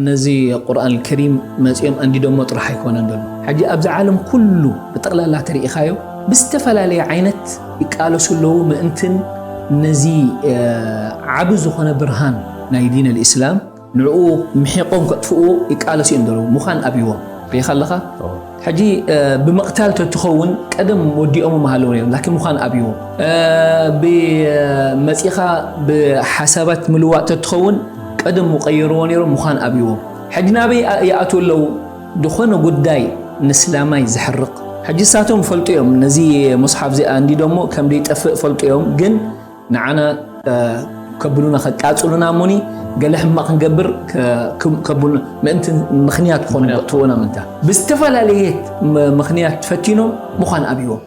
ነዚ ቁርኣን ከሪም መጺኦም ኣንዲዶሞ ጥራሕ ኣይኮነን ዘሎ። ሕጂ ኣብዚ ዓለም ኩሉ ብጠቕላላ ተሪኢኻዮ ብዝተፈላለየ ዓይነት ይቃለሱ ኣለዉ። ምእንትን ነዚ ዓቢ ዝኾነ ብርሃን ናይ ዲን ኣልእስላም ንዕኡ ምሒቖም ከጥፍኡ ይቃለሱ እዮም ዘለዉ። ምዃን ኣብይዎም ሪኢኻ ኣለኻ። ሕጂ ብምቕታል ተትኸውን ቀደም ወዲኦም ምሃለዉ ነይሮም ላኪን ምዃን ኣብይዎም። ብመጺኻ ብሓሳባት ምልዋጥ ተትኸውን ቀደም ምቐየርዎ ነይሮም ምዃን ኣብይዎም። ሕጂ ናበይ ይኣትዉ ኣለዉ? ዝኾነ ጉዳይ ንስላማይ ዘሕርቕ። ሕጂ ሳቶም ፈልጡ እዮም ነዚ ሙስሓፍ ዚኣ እንዲዶሞ ከም ደይጠፍእ ፈልጡ እዮም። ግን ንዓና ከብሉና ከቃጽሉና እሞኒ ገለ ሕማቕ ክንገብር ከብሉና ምእንቲ ምኽንያት ክኾኑ ትወና ምንታ ብዝተፈላለየ ምኽንያት ፈቲኖም ምዃን ኣብይዎም።